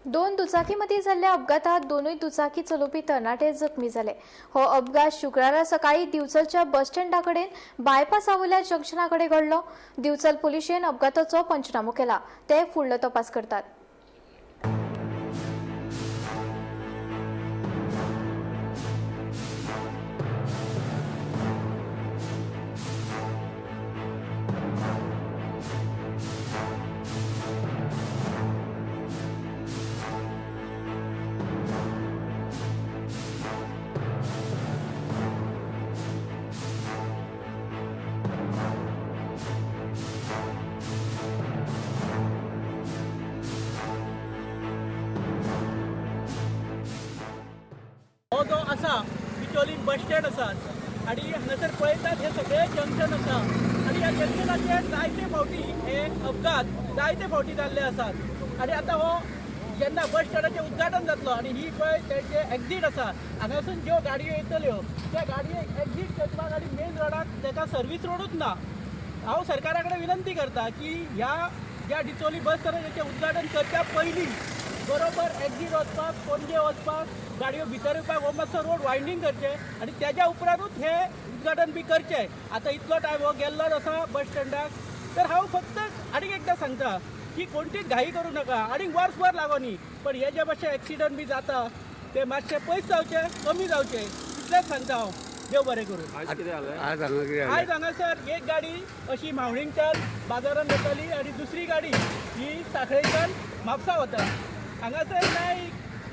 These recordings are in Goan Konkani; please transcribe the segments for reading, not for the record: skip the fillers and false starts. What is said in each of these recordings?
दोन दुचाकीमध्ये झालेल्या अपघातात दोनूय दुचाकी चलोवपी तरणाटे जखमी झाले. हो अपघात शुक्रारा सकाळी दिवचलच्या बस स्टँडाकडेन बायपासा वयल्या जंक्शना कडेन घडलो. दिवचल पुलिशेन अपघाताचो पंचनामो केला. ते फुडलो तपास करतात. हो जो आसा बिचोलीन बस स्टँड आसा आनी हांगासर पळयतात हे सगळे जंक्शन आसा आनी ह्या जंक्शनाचेर जायते फावटी हे अपघात जायते फावटी जाल्ले आसात. आनी आतां हो जेन्ना बस स्टँडाचें उद्घाटन जातलो आनी ही पळय तेजे एक्झीट आसा, हांगासून ज्यो गाडयो येतल्यो त्या गाडयेक एक्झीट करपाक आनी मेन रोडाक ताका सर्वीस रोडूच ना. हांव सरकारा कडेन विनंती करता की ह्या ज्या डिचोली बस स्थानकाचें उद्घाटन करच्या पयलीं बरोबर एक्झीट वचपाक, पणजे वचपाक, गाडयो भितर येवपाक हो मातसो रोड वायंडींग करचें आनी तेज्या उपरांतूच हें उद्घाटन बी करचें. आतां इतलो टायम हो गेल्लोच आसा बस स्टँडाक. तर हांव फक्त आनीक एकदां सांगता की कोणतीच घाई करूं नाका, आनीक वर्सभर लागोनी, पण हे जे मातशे एक्सिडंट बी जाता ते मातशे पयस जावचे, कमी जावचे, इतलेंच सांगता हांव. देव बरें करूं. आज कितें जालें? आज हांगा कितें जालें? आयज हांगासर एक गाडी अशी मावळींगच्यान बाजारान वताली आनी दुसरी गाडी ही साखळेच्यान म्हापसा वता. हांगासर कांय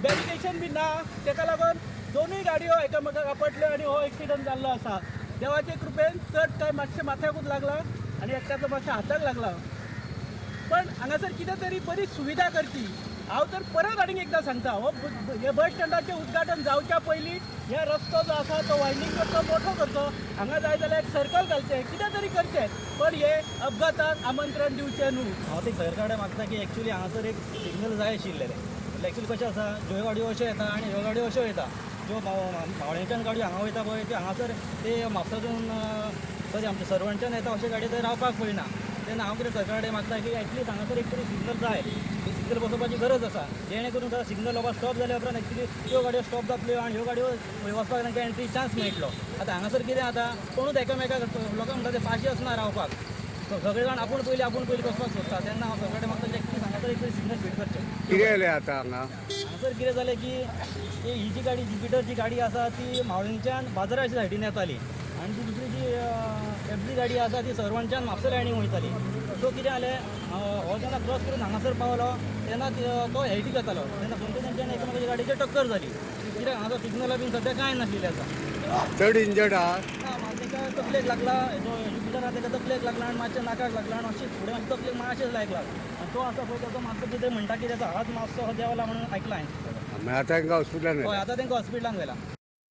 बॅरिकेशन बी ना, तेका लागून दोनूय गाडयो एकामेकाक आपटल्यो आनी हो एक्सिडंट जाल्लो आसा. देवाचे कृपेन चड काय मातशें माथ्याकूच लागला आनी एकट्याचो मातशें हाताक लागला. पण हांगासर कितें तरी बरी सुविधा करची. हांव तर परत आनीक एकदां सांगता, हो हे बस स्टँडाचें उद्घाटन जावच्या पयलीं हे रस्तो जो आसा तो वायंडींग करचो, मोठो करचो. हांगा जाय जाल्यार एक सर्कल घालचें, कितें तरी करचें, पण हे अपघाताक आमंत्रण दिवचें न्हू. हांव ते सरकारा कडेन मागता की एक्चुली हांगासर एक सिग्नल जाय आशिल्लें. म्हणल्यार एक्चुली कशें आसा, ज्यो गाडयो अश्यो येता आनी ह्यो गाडयो अश्यो येता. ज्यो मावळेच्यान गाडयो हांगा वयता पळय त्यो हांगासर ते म्हापसातून सॉरी आमच्या सर्वणच्यान येता अश्यो गाडयो थंय रावपाक पळयना. तेन्ना हांव कितें सरकारा कडेन मागता की एटलीस्ट हांगासर एक तरी सिग्नल जाय, सिग्नल बसोवपाची गरज आसा, जेणे करून सिग्नल बाबा स्टॉप जाल्या उपरांत एक्चुली त्यो गाडयो स्टॉप जातल्यो आनी ह्यो गाडयो वचपाक तांकां एंट्री चान्स मेळटलो. आतां हांगासर कितें जाता, कोणूच एकामेकाक लोकांक म्हणटा ते पाशी आसना रावपाक, सगळे जाण आपूण पयलीं वचपाक सोदता. तेन्ना हांव सरकारा कडेन मागता की एक्चुली हांगासर एक तरी सिग्नल फिट करचें. कितें जालें आतां हांगा? हांगासर कितें जालें की ही जी गाडी ज्युपिटर जी गाडी आसा ती मावळींगच्यान बाजाराच्या सायडीन येताली आनी ती दुसरी जी एफ जी गाडी आसा ती सर्वणच्यान म्हापसा लायनीन वयताली. सो कितें जालें, हो जेन्ना क्रॉस करून हांगासर पावलो तेन्ना तो हेल्टी जातालो, तेन्ना दोनूय तेंच्यान एकामेकाच्या गाडयेचेर टक्कर जाली. कित्याक हांगासर सिग्नलां बीन सद्या कांय नाशिल्लें आसा. चड इंजर्ड आहा? ना, ताका तकलेक लागला, जो ज्युपिटर आसा ताका तकलेक लागला आनी मातशें नाकाक लागला आनी मातशें फुडें मातशें तकलेक मातशें लागला आनी तो आसा पळय ताचो मातसो कितें म्हणटा की ताचो हात मातसो देंवला म्हणून आयकलां हांवें. आतां तांकां हॉस्पिटलान हय, व्हेला? आतां तांकां हॉस्पिटलान व्हेला.